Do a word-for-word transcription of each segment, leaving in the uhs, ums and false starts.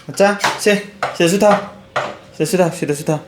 ꯃꯆꯥ, ꯁꯦ, ꯁꯤꯗꯁꯨ ꯊꯥꯎ꯫ ꯁꯤꯗꯁꯨ ꯊꯥꯎ, ꯁꯤꯗꯁꯨ ꯊꯥꯎ꯫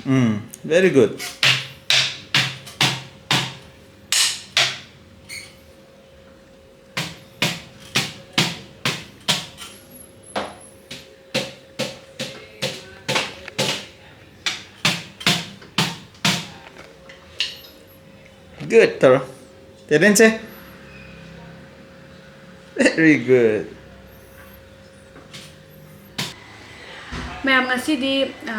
ꯎꯝ, very good꯫ Good ꯇꯧꯔꯣ꯫ ꯇꯦꯔꯦꯟꯁꯦ꯫ Very good꯫ ꯃꯌꯥꯝ, ꯉꯁꯤꯗꯤ, ꯑ,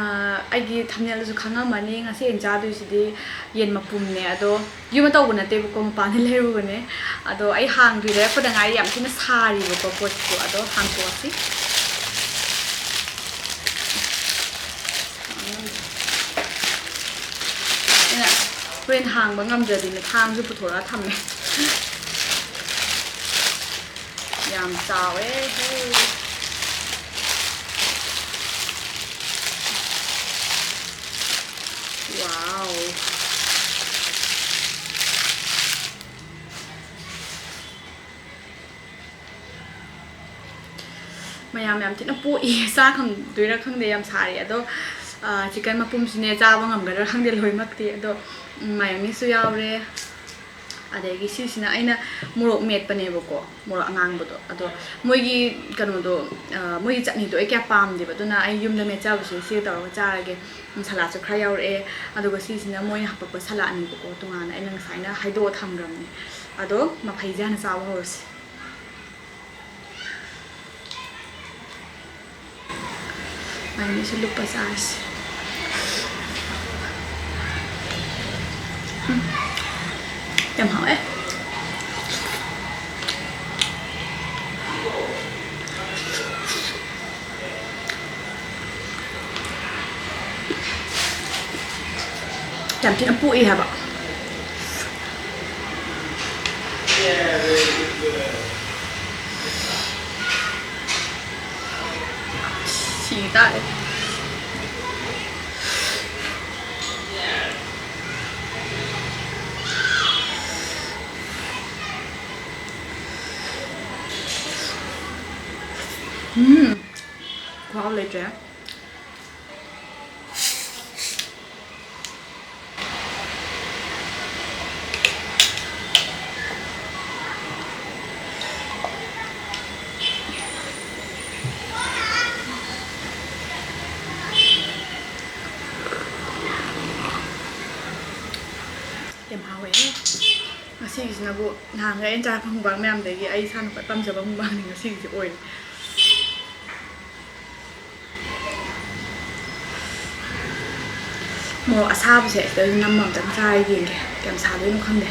ꯑꯩꯒꯤ ꯊꯝꯅꯦꯜꯗꯁꯨ ꯈꯪꯉꯝꯃꯅꯤ, ꯉꯁꯤ ꯑꯩꯅ ꯆꯥꯗꯣꯏꯁꯤꯗꯤ ꯌꯦꯟ ꯃꯄꯨꯝꯅꯦ꯫ ꯑꯗꯣ ꯌꯨꯝꯗ ꯇꯧꯕ ꯅꯠꯇꯦꯕꯀꯣ, ꯃꯄꯥꯟꯗ ꯂꯩꯔꯨꯕꯅꯦ꯫ ꯑꯗꯣ ꯑꯩ ꯍꯥꯡꯗ꯭ꯔꯤ, ꯂꯩꯔꯛꯄꯗ ꯉꯥꯏꯔꯤ, ꯌꯥꯝ ꯊꯤꯅ ꯁꯥꯔꯤꯕꯀꯣ ꯄꯣꯠꯁꯤꯁꯨ꯫ ꯑꯗꯣ ꯍꯥꯡꯇꯣꯛꯑꯁꯤ꯫ ꯑꯩꯅ ꯍꯣꯔꯦꯟ ꯍꯥꯡꯕ ꯉꯝꯗ꯭ꯔꯗꯤꯅꯦ, ꯊꯥꯡꯁꯨ ꯄꯨꯊꯣꯔꯛꯑ ꯊꯝꯃꯦ꯫ ꯌꯥꯝ ꯆꯥꯎꯋꯦ꯫ Wow꯫ ꯃꯌꯥꯝ ꯌꯥꯝ ꯊꯤꯅ ꯄꯣꯛꯏ꯫ ꯆꯥ ꯉꯝꯗꯣꯏꯔꯥ ꯈꯪꯗꯦ, ꯌꯥꯝ ꯁꯥꯔꯤ꯫ ꯑꯗꯣ, ꯑ, ꯆꯤꯛꯀꯟ ꯃꯄꯨꯝꯁꯤꯅꯦ ꯆꯥꯕ ꯉꯝꯒꯗ꯭ꯔꯥ ꯈꯪꯗꯦ ꯂꯣꯏꯃꯛꯇꯤ꯫ ꯑꯗꯣ, ꯎꯝ, ꯃꯥꯏꯌꯣꯅꯤꯁꯁꯨ ꯌꯥꯎꯔꯦ꯫ ꯑꯗꯒꯤ ꯁꯤꯁꯤꯅ ꯑꯩꯅ ꯃꯣꯔꯣꯛ ꯃꯦꯠꯄꯅꯦꯕꯀꯣ, ꯃꯣꯔꯣꯛ ꯑꯉꯥꯡꯕꯗꯣ꯫ ꯑꯗꯣ ꯃꯣꯏꯒꯤ ꯀꯩꯅꯣꯗꯣ, ꯑ, ꯃꯣꯏꯒꯤ ꯆꯠꯅꯤꯗꯣ ꯑꯩ ꯀꯌꯥ ꯄꯥꯝꯗꯦꯕ꯫ ꯑꯗꯨꯅ ꯑꯩ ꯌꯨꯝꯗ ꯃꯦꯠꯆꯕꯁꯦ ꯁꯤꯒ ꯇꯧꯔꯒ ꯆꯥꯔꯒꯦ꯫ ꯎꯝ, ꯁꯂꯥꯠꯁꯨ ꯈꯔ ꯌꯥꯎꯔꯛꯑꯦ꯫ ꯑꯗꯨꯒ ꯁꯤꯁꯤꯅ ꯃꯣꯏꯅ ꯍꯥꯄꯛꯄ ꯁꯂꯥꯠꯅꯦꯕꯀꯣ, ꯇꯣꯉꯥꯟꯅ ꯑꯩꯅ ꯉꯁꯥꯏꯅ ꯍꯩꯗꯣꯛꯑ ꯊꯝꯈ꯭ꯔꯕꯅꯦ꯫ ꯑꯗꯣ ꯃꯐꯩꯁꯦ ꯍꯥꯟꯅ ꯆꯥꯕ ꯍꯧꯔꯁꯦ꯫ ꯃꯥꯏꯃꯤꯠꯁꯦ ꯂꯨꯞꯄ ꯆꯥꯔꯁꯦ꯫ ꯎꯝ꯫ ꯌꯥꯝ ꯍꯥꯎꯋꯦ꯫ ꯌꯥꯝ ꯊꯤꯅ ꯄꯣꯛꯏ ꯍꯥꯏꯕ꯫ ꯁꯤ ꯇꯥꯔꯦ꯫ ꯎꯝ, ꯈꯨꯍꯥꯎ ꯂꯩꯇ꯭ꯔꯦ꯫ ꯌꯥꯝ ꯍꯥꯎꯋꯦ꯫ ꯉꯁꯤꯒꯤꯁꯤꯅꯕꯨ ꯅꯍꯥꯟꯈꯩ ꯑꯩꯅ ꯆꯥꯔꯛꯄ ꯃꯨꯛꯕꯥꯡ ꯃꯌꯥꯝꯗꯒꯤ ꯑꯩ ꯏꯁꯥꯅ ꯈ꯭ꯋꯥꯏ ꯄꯥꯝꯖꯕ ꯃꯨꯛꯕꯥꯡꯅꯤ ꯉꯁꯤꯒꯤꯁꯦ ꯑꯣꯏꯔꯦ꯫ ꯃꯣꯔꯣꯛ ꯑꯁꯥꯕꯁꯦ ꯁꯤꯗ ꯅꯝꯃ ꯑꯝꯇꯪ ꯆꯥꯔ ꯌꯦꯡꯒꯦ꯫ ꯀꯌꯥꯝ ꯁꯥꯗꯣꯏꯅꯣ ꯈꯪꯗꯦ꯫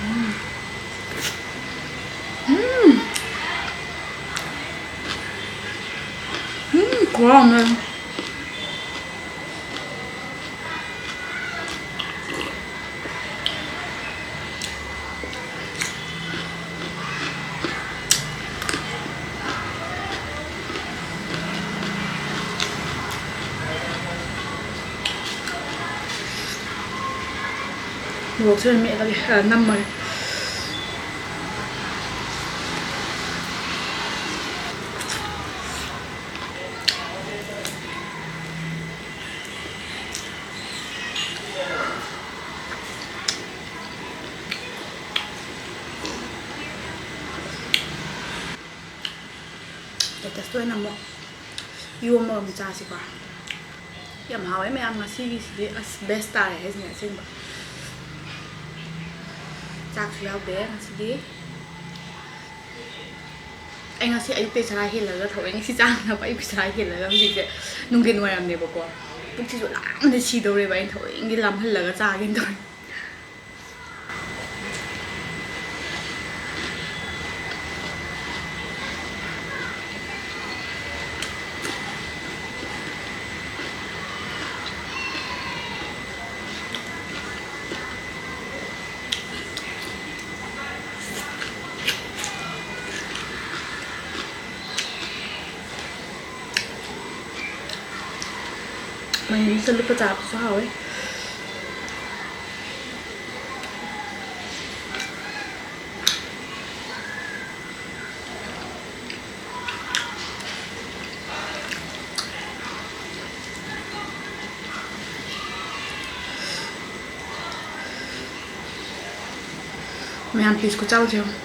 ꯎꯝ꯫ ꯎꯝ꯫ ꯎꯝ, ꯈꯨꯍꯥꯎ ꯑꯃ꯫ ꯃꯣꯔꯣꯛꯁꯦ ꯑꯣꯏꯅ ꯃꯦꯠꯂꯒꯦ, ꯑ, ꯅꯝꯃꯒꯦ꯫ ꯂꯣꯇꯁꯇ ꯑꯣꯏꯅ ꯑꯃꯨꯛ ꯏꯔꯣꯝꯕ ꯑꯃꯨꯛ ꯆꯥꯁꯤꯀꯣ꯫ ꯌꯥꯝ ꯍꯥꯎꯋꯦ ꯃꯌꯥꯝ, ꯉꯁꯤꯒꯤꯁꯤꯗꯤ ꯑꯁ best ꯇꯥꯔꯦ ꯍꯥꯏꯁꯤꯅꯦ ꯑꯁꯦꯡꯕ꯫ ꯆꯥꯛꯁꯨ ꯌꯥꯎꯗꯦ ꯉꯁꯤꯗꯤ꯫ ꯑꯩ ꯉꯁꯤ ꯑꯌꯨꯛꯇꯩ ꯆꯔꯥ ꯍꯦꯜꯂꯒ ꯊꯑꯣꯏꯅ ꯁꯤ ꯆꯥꯅꯕ ꯑꯌꯨꯛꯀꯤ ꯆꯔꯥ ꯍꯦꯜꯂꯒ ꯍꯧꯖꯤꯛꯁꯦ ꯅꯨꯡꯊꯤꯟ ꯋꯥꯏꯔꯝꯅꯦꯕꯀꯣ꯫ ꯄꯨꯛꯁꯤꯁꯨ ꯂꯥꯝꯕꯗ ꯁꯤꯗꯧꯔꯦꯕ, ꯑꯩꯅ ꯊꯑꯣꯏꯒꯤ ꯂꯥꯝꯍꯜꯂꯒ ꯆꯥꯒꯦꯅ ꯇꯧꯔꯤ꯫ ꯃꯥꯏꯔꯦꯟꯁꯤꯗ ꯂꯨꯞꯄ ꯆꯥꯕꯁꯨ ꯍꯥꯎꯋꯦ꯫ ꯌꯥꯝ ꯄꯤꯁ ꯈꯨꯆꯥꯎꯁꯦ ꯌꯦꯡꯉꯣ꯫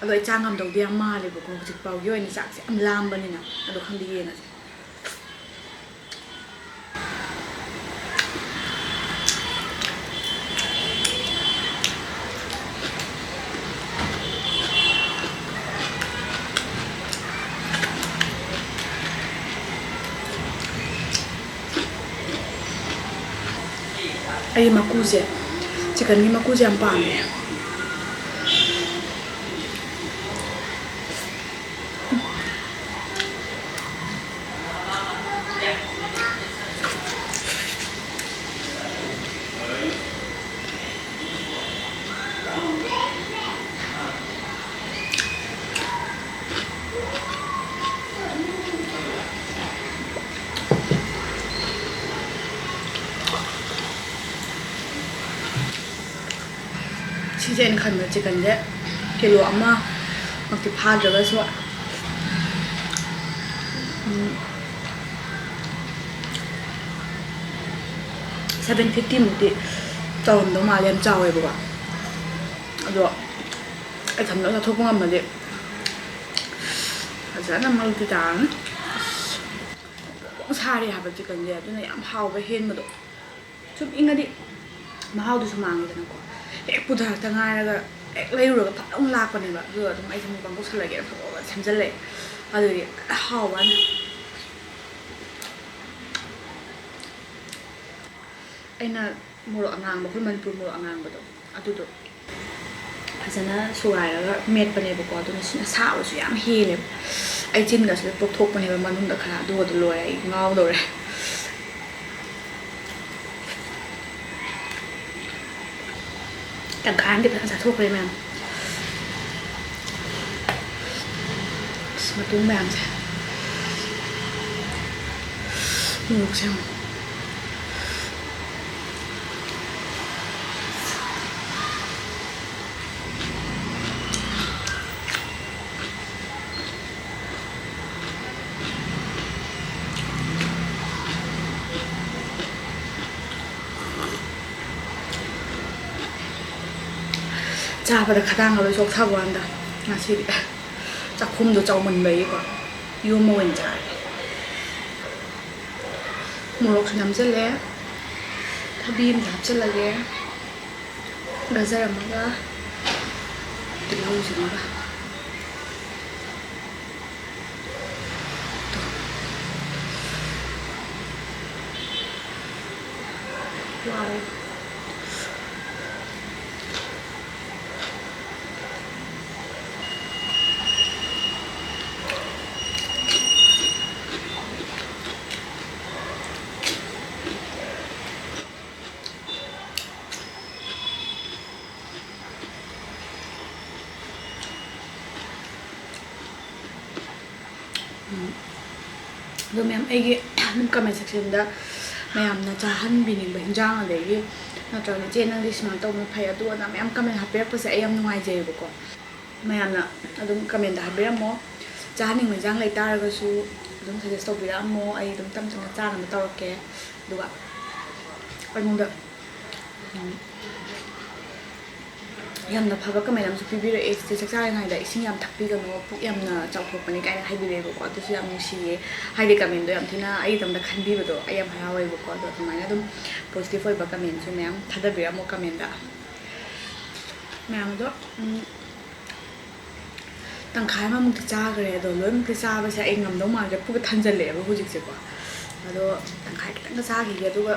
ꯑꯗꯣ ꯑꯩ ꯆꯥ ꯉꯝꯗꯧꯗꯤ ꯌꯥꯝ ꯃꯥꯜꯂꯦꯕꯀꯣ, ꯍꯧꯖꯤꯛ ꯐꯥꯎꯒꯤ ꯑꯣꯏꯅ ꯆꯥꯛꯁꯦ ꯌꯥꯝ ꯂꯥꯝꯕꯅꯤꯅ꯫ ꯑꯗꯣ ꯈꯪꯗꯦ, ꯌꯦꯡꯉꯁꯦ꯫ ꯑꯩ ꯃꯀꯨꯁꯦ, ꯆꯤꯛꯀꯟꯒꯤ ꯃꯀꯨꯁꯦ ꯌꯥꯝ ꯄꯥꯝꯃꯦ꯫ ꯁꯤꯁꯦ ꯑꯩꯅ ꯈꯟꯕꯗ ꯆꯤꯛꯀꯟꯁꯦ ꯀꯤꯂꯣ ꯑꯃꯃꯛꯇꯤ ꯐꯥꯗ꯭ꯔꯒꯁꯨ, ꯎꯝ, ꯁꯚꯦꯟ ꯐꯤꯐꯇꯤꯃꯨꯛꯇꯤ ꯇꯧꯔꯝꯗꯧ ꯃꯥꯜꯂꯦ, ꯌꯥꯝ ꯆꯥꯎꯋꯦꯕꯀꯣ꯫ ꯑꯗꯣ ꯑꯩ ꯏꯊꯟꯗ ꯆꯥꯊꯣꯛꯄ ꯉꯝꯃꯗꯤ ꯐꯖꯅ ꯃꯩꯗꯤ ꯇꯥꯔꯅꯤ꯫ ꯑꯁ, ꯐꯣꯡ ꯐꯣꯡ ꯁꯥꯔꯤ ꯍꯥꯏꯕ ꯆꯤꯛꯀꯟꯁꯦ, ꯑꯗꯨꯅ ꯌꯥꯝ ꯍꯥꯎꯕ ꯍꯦꯟꯕꯗꯣ꯫ ꯁꯨꯝ ꯏꯪꯉꯗꯤ ꯃꯍꯥꯎꯗꯨꯁꯨ ꯃꯥꯡꯉꯤꯗꯅꯀꯣ꯫ ꯍꯦꯛ ꯄꯨꯊꯔꯛꯇ ꯉꯥꯏꯔꯒ ꯍꯦꯛ ꯂꯩꯔꯨꯔꯒ ꯐꯠ ꯑꯃꯨꯛ ꯂꯥꯛꯄꯅꯦꯕ꯫ ꯑꯗꯨꯒ ꯑꯗꯨꯝ ꯑꯩꯁꯦ mukbang ꯇꯧꯁꯜꯂꯒꯦꯅ ꯐꯠ ꯐꯠ ꯁꯦꯝꯖꯜꯂꯦ꯫ ꯑꯗꯨꯗꯤ ꯐꯖꯅ ꯍꯥꯎꯕ ꯋꯥꯅꯤ꯫ ꯑꯩꯅ ꯃꯣꯔꯣꯛ ꯑꯉꯥꯡꯕ, ꯑꯩꯈꯣꯏ ꯃꯅꯤꯄꯨꯔ ꯃꯣꯔꯣꯛ ꯑꯉꯥꯡꯕꯗꯣ, ꯑꯗꯨꯗꯣ ꯐꯖꯅ ꯁꯨꯒꯥꯏꯔꯒ ꯃꯦꯠꯄꯅꯦꯕꯀꯣ꯫ ꯑꯗꯨꯅ ꯁꯤꯅ ꯁꯥꯕꯁꯨ ꯌꯥꯝ ꯍꯦꯜꯂꯦꯕ꯫ ꯑꯩ ꯆꯤꯟꯒꯁꯤꯗ ꯄꯣꯛꯊꯣꯛꯄꯅꯦꯕ ꯃꯅꯨꯡꯗ ꯈꯔ, ꯑꯗꯨꯒꯗꯣ ꯂꯣꯏꯔꯦ, ꯑꯩ ꯉꯥꯎꯗꯧꯔꯦ꯫ ꯇꯪꯈꯥꯏ ꯑꯃꯗꯤ ꯐꯖꯅ ꯆꯥꯊꯣꯛꯈ꯭ꯔꯦ ꯃꯌꯥꯝ꯫ ꯑꯁ, ꯃꯇꯨꯝ ꯃꯌꯥꯝꯁꯦ꯫ ꯃꯣꯔꯣꯛꯁꯦ ꯌꯦꯡꯉꯣ꯫ ꯆꯥꯕꯗ ꯈꯗꯥꯡꯒ ꯂꯣꯏ ꯆꯣꯛꯊꯕ ꯋꯥꯅꯤꯗ ꯉꯁꯤꯗꯤ꯫ ꯆꯥꯛꯈꯨꯝꯗꯣ ꯆꯥꯎꯃꯟꯕꯒꯤꯀꯣ, ꯌꯣꯝꯃ ꯑꯣꯏꯅ ꯆꯥꯔꯦ꯫ ꯃꯣꯔꯣꯛꯁꯨ ꯅꯝꯁꯤꯜꯂꯦ, ꯊꯕꯤ ꯑꯃꯁꯨ ꯍꯥꯞꯆꯤꯜꯂꯒꯦ, ꯒꯖꯔ ꯑꯃꯒ ꯇꯤꯜꯍꯧꯁꯤꯃꯒ꯫ Wow. ꯎꯝ꯫ ꯑꯗꯣ ꯃꯌꯥꯝ, ꯑꯩꯒꯤ ꯑꯗꯨꯝ comment sectionꯗ ꯃꯌꯥꯝꯅ ꯆꯥꯍꯟꯕꯤꯅꯤꯡꯕ ꯍꯤꯟꯖꯥꯡ, ꯑꯗꯒꯤ ꯅꯠꯇ꯭ꯔꯒꯅ "ꯏꯆꯦ, ꯅꯪꯗꯤ ꯁꯨꯃꯥꯏꯅ ꯇꯧꯕꯅ ꯐꯩ", ꯑꯗꯨ ꯑꯗꯥ ꯃꯌꯥꯝ comment ꯍꯥꯞꯄꯤꯔꯛꯄꯁꯦ ꯑꯩ ꯌꯥꯝ ꯅꯨꯡꯉꯥꯏꯖꯩꯌꯦꯕꯀꯣ꯫ ꯃꯌꯥꯝꯅ ꯑꯗꯨꯝ commentꯗ ꯍꯥꯏꯕꯤꯔꯝꯃꯣ, ꯆꯥꯍꯟꯅꯤꯡꯕ ꯍꯤꯟꯖꯥꯡ ꯂꯩꯇꯥꯔꯒꯁꯨ ꯑꯗꯨꯝ suggest ꯇꯧꯕꯤꯔꯛꯑꯝꯃꯣ, ꯑꯩ ꯑꯗꯨꯝ ꯇꯞ ꯇꯞꯅ ꯆꯥꯅꯕ ꯇꯧꯔꯛꯀꯦ꯫ ꯑꯗꯨꯒ ꯑꯩꯉꯣꯟꯗ ꯎꯝ, ꯌꯥꯝꯅ ꯐꯕ comment ꯑꯃꯁꯨ ꯄꯤꯕꯤꯔꯛꯑꯦ, "ꯆꯤꯆꯦ, ꯆꯥꯛ ꯆꯥꯔꯤꯉꯩꯗ ꯏꯁꯤꯡ ꯌꯥꯝ ꯊꯛꯄꯤꯒꯅꯨ, ꯄꯨꯛ ꯌꯥꯝꯅ ꯆꯥꯎꯊꯣꯛꯄꯅꯤ" ꯀꯥꯏꯅ ꯍꯥꯏꯕꯤꯔꯛꯑꯦꯕꯀꯣ꯫ ꯑꯗꯨꯁꯨ ꯌꯥꯝ ꯅꯨꯡꯁꯤꯌꯦ, ꯍꯥꯏꯗꯤ commentꯗꯣ ꯌꯥꯝ ꯊꯤꯅ ꯑꯩꯒꯤꯗꯃꯛꯇ ꯈꯟꯕꯤꯕꯗꯣ ꯑꯩ ꯌꯥꯝ ꯍꯔꯥꯎꯋꯦꯕꯀꯣ꯫ ꯑꯗꯣ ꯑꯗꯨꯃꯥꯏꯅ ꯑꯗꯨꯝ positive ꯑꯣꯏꯕ commentꯁꯨ ꯃꯌꯥꯝ ꯊꯥꯗꯕꯤꯔꯝꯃꯣ commentꯗ꯫ ꯃꯌꯥꯝ ꯑꯗꯣ, ꯎꯝ, ꯇꯪꯈꯥꯏ ꯑꯃꯃꯨꯛꯇꯤ ꯆꯥꯈ꯭ꯔꯦ꯫ ꯑꯗꯣ ꯂꯣꯏꯃꯛꯇꯤ ꯆꯥꯕꯁꯦ ꯑꯩ ꯉꯝꯗꯧ ꯃꯥꯟꯗ꯭ꯔꯦ, ꯄꯨꯛꯀ ꯊꯟꯖꯜꯂꯛꯑꯦꯕ ꯍꯧꯖꯤꯛꯁꯦꯀꯣ꯫ ꯑꯗꯣ ꯇꯪꯈꯥꯏ ꯈꯤꯇꯪꯒ ꯆꯥꯈꯤꯒꯦ, ꯑꯗꯨꯒ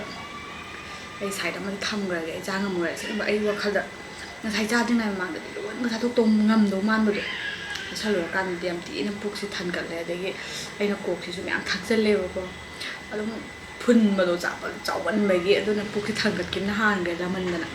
ꯑꯩ side ꯑꯃꯗ ꯊꯝꯈ꯭ꯔꯒꯦ, ꯑꯩ ꯆꯥ ꯉꯝꯃꯔꯣꯏ꯫ ꯑꯁꯦꯡꯕ ꯑꯩ ꯋꯥꯈꯜꯗ ꯉꯁꯥꯏ ꯆꯥꯗ꯭ꯔꯤꯉꯩ ꯃꯃꯥꯡꯗꯗꯤ ꯂꯣꯏꯅꯃꯛ ꯆꯥꯊꯣꯛꯇꯧ ꯉꯝꯗꯧ ꯃꯥꯟꯕꯗꯣ, ꯆꯥꯁꯜꯂꯨꯔꯀꯥꯟꯗꯗꯤ ꯌꯥꯝ ꯊꯤꯅ ꯄꯨꯛꯁꯦ ꯊꯟꯒꯠꯂꯦ꯫ ꯑꯗꯒꯤ ꯑꯩꯅ ꯀꯣꯛꯁꯤꯁꯨ ꯃꯌꯥꯝ ꯊꯛꯆꯜꯂꯦꯕꯀꯣ, ꯑꯗꯨꯝ ꯐꯨꯟꯕꯗꯣ ꯆꯥꯕ ꯆꯥꯎꯃꯟꯕꯒꯤ, ꯑꯗꯨꯅ ꯄꯨꯛꯁꯦ ꯊꯟꯒꯠꯈꯤꯕꯅ ꯍꯥꯟꯈ꯭ꯔꯦ ꯂꯥꯃꯟꯗꯅ꯫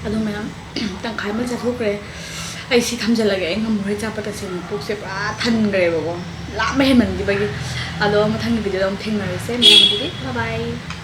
ꯑꯗꯨ ꯃꯌꯥꯝ ꯇꯪꯈꯥꯏ ꯑꯃ ꯆꯥꯊꯣꯛꯈ꯭ꯔꯦ꯫ ꯑꯩ ꯁꯤ ꯊꯝꯖꯤꯜꯂꯒꯦ, ꯑꯩ ꯉꯝꯃꯔꯣꯏ ꯆꯥꯕ, ꯇꯁꯦꯡꯅ ꯄꯨꯛꯁꯦ ꯄꯨꯔꯥ ꯊꯟꯈ꯭ꯔꯦꯕꯀꯣ, ꯂꯥꯝꯕ ꯍꯦꯟꯃꯟꯈꯤꯕꯒꯤ꯫ ꯑꯗꯣ ꯃꯊꯪꯒꯤ ꯚꯤꯗꯤꯑꯣꯗ ꯑꯃꯨꯛ ꯊꯦꯡꯅꯔꯁꯦ ꯃꯌꯥꯝ, ꯑꯗꯨꯗꯤ bye bye꯫